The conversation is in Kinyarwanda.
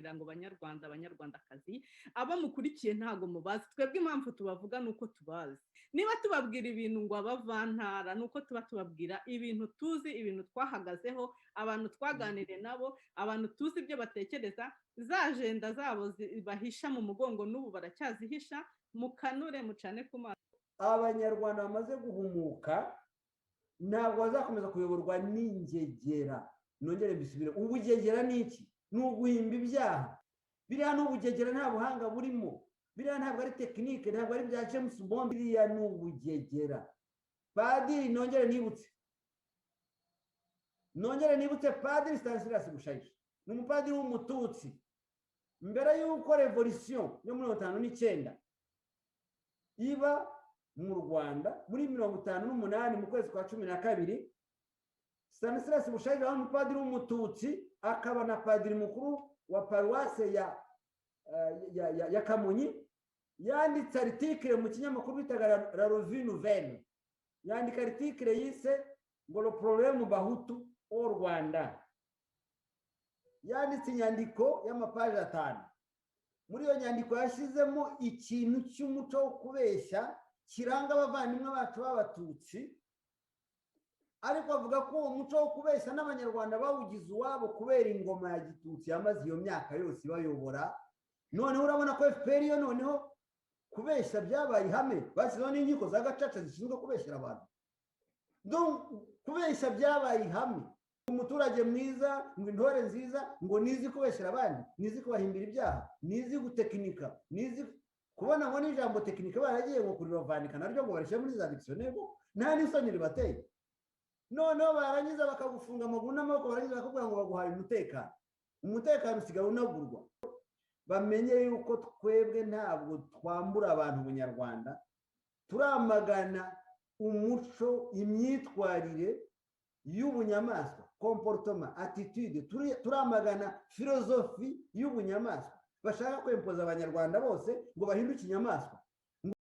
Tuganira ngo Banyarwanda, Abanyarwandakazi, abo mukurikiye ntabwo mubazi. Twebwe impamvu tubavuga ni uko tubazi. Niba tubabwira ibintu ngo abavantara, ni uko tuba tubabwira ibintu tuzi, ibintu twahagazeho, abantu twaganiriye nabo, abantu tuzi ibyo batekereza, za agenda zabo bahisha mu mugongo n'ubu baracyazihisha. Mukanure, mucane ku maso. Abanyarwanda bamaze guhumuka, ntabwo bazakomeza kuyoborwa n'ingegera. Nongere mbisubire: ubugegera ni iki? Ni uguhimba ibyaha. Biriya ni ubugegera, nta buhanga burimo. Biriya ntabwo ari technique, ntabwo ari bya James Bond, biriya ni ubugegera. Padiri, nongere nibutse, Padiri Stanislas Bushayija ni umupadiri w'Umututsi. Mbere y'uko révolution yo muri 59 iba mu Rwanda, muri 58 mu kwezi kwa 12, Stanislas Bushayija wari umupadiri w'Umututsi, akaba na padiri mukuru wa paruwase ya Kamonyi, yanditse article mu kinyamakuru bitaga La Revue Nouvelle. Yandika article yise ngo "Le problème bahutu au Rwanda". Yanditse inyandiko y'amapaji 5. Muri iyo nyandiko yashyizemo ikintu cy'umuco wo kubeshya kiranga abavandimwe bacu b'Abatutsi, ariko avuga ko uwo muco wo kubeshya n'Abanyarwanda bawugize uwabo kubera ingoma ya gitutsi yamaze iyo myaka yose ibayobora. Noneho urabona ko FPR yo noneho kubeshya byabaye ihame, bashyizeho n'inkiko za gacaca zishinzwe kubeshyera abantu. Kubeshya byabaye ihame. Umuturage mwiza, ngo intore nziza, ngo nizi kubeshyera abandi, nizi kubahimbira ibyaha, nizi gutekinika, nizi kubona ngo n'ijambo tekinika baragiye ngo kurirovanika naryo, ngo barishyire muri za dictionnaire, nta n'isoni ribateye. Noneho barangiza bakagufunga amaguru n'amaboko, barangiza bakakubwira ngo baguhaye umutekano. Umutekano usigaye unagurwa. Bamenye yuko twebwe ntabwo twambura abantu ubunyarwanda. Turamagana umuco, imyitwarire y'ubunyamaswa, comportement, attitude. Turamagana philosophie y'ubunyamaswa bashaka kwempoza Abanyarwanda bose ngo bahinduke inyamaswa.